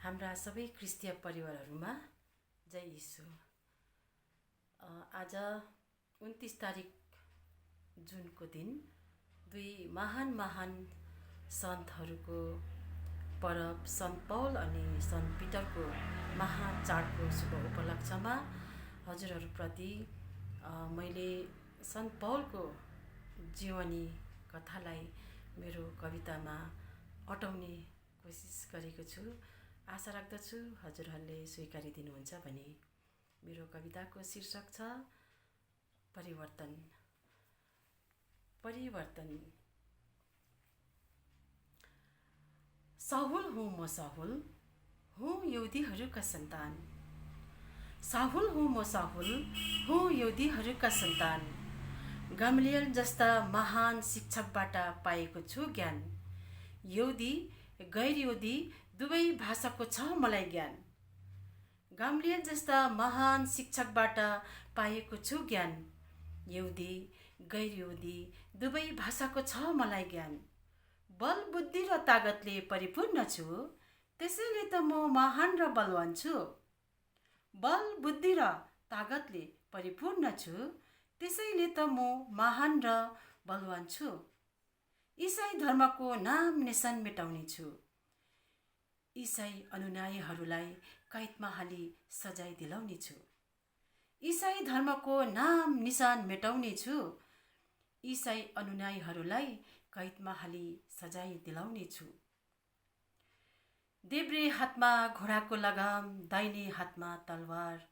हाम्रा सबै ख्रिस्टीय परिवारहरूमा जय यीशु। आज 29 तारिक जुनको दिन दुई महान सन्तहरूको परब सन्त पौल अनि सन्त पिटरको महाचाडको शुभ उपलक्ष्यमा हजुरहरूप्रति मैले सन्त पौलको जीवनी कथालाई मेरो कवितामा अटाउने कोसिस गरेको छु। आशा राख्दछु हजुरहरूले स्वीकारिदिनुहुन्छ भने। मेरो कविताको शीर्षक छ परिवर्तन। साहुल हुँ म, साहुल हुँ यहुदीहरूका सन्तान। साहुल हुँ म, साहुल हुँ यहुदीहरूका सन्तान। गमलियल जस्ता महान शिक्षकबाट पाएको छु ज्ञान। यहुदी गैर यहुदी दुवै भाषाको छ मलाई ज्ञान। गमलियल जस्ता महान शिक्षकबाट पाएको छु ज्ञान। यहुदी गैर यहुदी दुवै भाषाको छ मलाई ज्ञान। बल बुद्धि र तागतले परिपूर्ण छु, त्यसैले त म महान र बलवान छु। बल बुद्धि र तागतले परिपूर्ण छु, त्यसैले त म महान र बलवान छु। इसाई धर्मको नाम निशान मेटाउने छु। इसाई अनुयायीहरूलाई कैदमा हाली सजाय दिलाउने छु। इसाई धर्मको नाम निशान मेटाउने छु। इसाई अनुयायीहरूलाई कैदमा हाली सजाय दिलाउने छु। देब्रे हातमा घोडाको लगाम, दाहिने हातमा तलवार।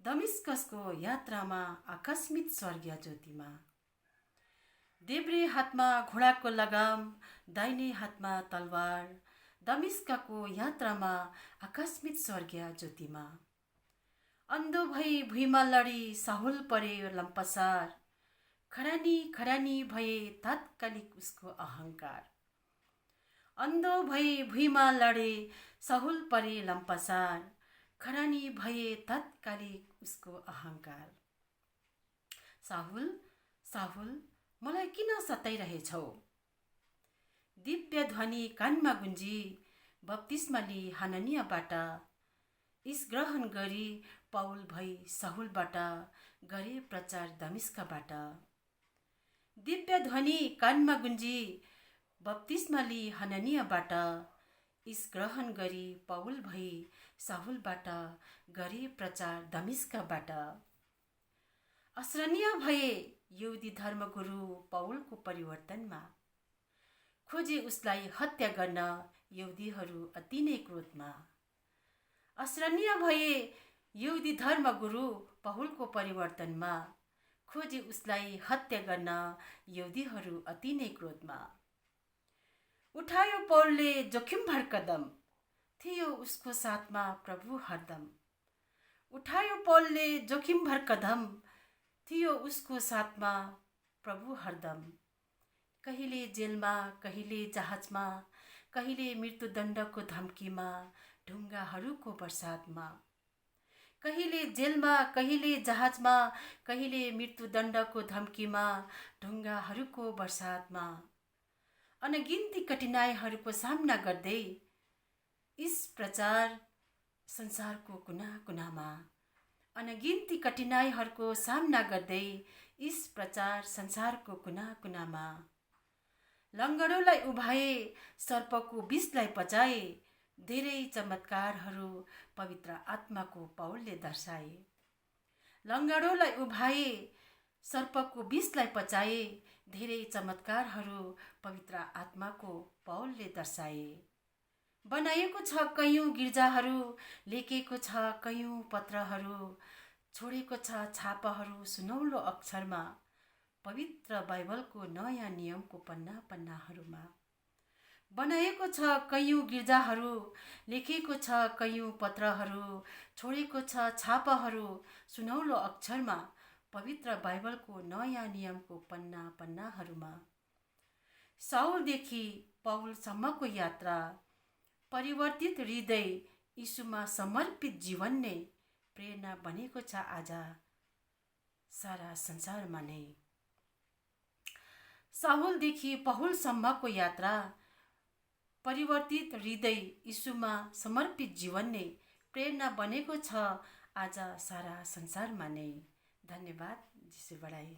दमिस्कसको यात्रामा आकस्मिक स्वर्गीय ज्योतिमा। देब्रे हातमा घोडाको लगाम, दाहिने हातमा तलवार। दमिस्कको यात्रामा आकस्मिक स्वर्गीय ज्योतिमा। अन्धो भई भुइँमा लडी साहुल परे लम्पसार। खरानी भए तात्कालिक उसको अहङ्कार। अन्धो भई भुइँमा लडे साहुल परे लम्पसार। खरानी भए तात्कालिक उसको अहङ्कार। साहुल साहुल मलाई किन सताइरहेछौ? दिव्य ध्वनि कानमा गुन्जी बप्तिस्मा लिई हननियाबाट। इस ग्रहण गरी पौल भई साहुलबाट गरे प्रचार दमिस्कबाट। दिव्य ध्वनि कानमा गुन्जी बप्तिस्मा लिई हननियाबाट। इस ग्रहण गरी पौल भई साहुलबाट गरे प्रचार दमिस्कबाट। असरणीय भए यहुदी धर्मगुरु पौलको परिवर्तनमा। खोजे उसलाई हत्या गर्न यहुदीहरू अति नै क्रोधमा। असरणीय भए यहुदी धर्मगुरु पौलको परिवर्तनमा। खोजे उसलाई हत्या गर्न यहुदीहरू अति नै क्रोधमा। उठायो पौलले जोखिमभर कदम, थियो उसको साथमा प्रभु हरदम। उठायो पौलले जोखिमभर कदम, थियो उसको साथमा प्रभु हरदम। कहिले जेलमा, कहिले जहाजमा, कहिले मृत्युदण्डको धम्कीमा, ढुङ्गाहरूको बरसातमा। कहिले जेलमा, कहिले जहाजमा, कहिले मृत्युदण्डको धम्कीमा, ढुङ्गाहरूको बरसातमा। अनगिन्ती कठिनाइहरूको सामना गर्दै इस प्रचार संसारको कुना कुनामा। अनगिन्ती कठिनाइहरूको सामना गर्दै इस प्रचार संसारको कुना कुनामा। लङ्गडोलाई उभाए, सर्पको विषलाई पचाए। धेरै चमत्कारहरू पवित्र आत्माको पौलले दर्शाए। लङ्गडोलाई उभाए, सर्पको विषलाई पचाए। धेरै चमत्कारहरू पवित्र आत्माको पौलले दर्शाए। बनाइएको छ कयौं गिर्जाहरू, लेखेको छ कयौं पत्रहरू, छोडेको छ छापाहरू सुनौलो अक्षरमा, पवित्र बाइबलको नयाँ नियमको पन्नाहरूमा। बनाइएको छ कयौं गिर्जाहरू, लेखेको छ कयौं पत्रहरू, छोडेको छ छापाहरू सुनौलो अक्षरमा, पवित्र बाइबलको नयाँ नियमको पन्नाहरूमा। साउलदेखि पौलसम्मको यात्रा, परिवर्तित हृदय यीशुमा समर्पित जीवन नै प्रेरणा बनेको छ आज सारा संसारमा नै। साहुलदेखि पौलसम्मको यात्रा, परिवर्तित हृदय यीशुमा समर्पित जीवन नै प्रेरणा बनेको छ आज सारा संसारमा नै। धन्यवाद। जिसु बढाई।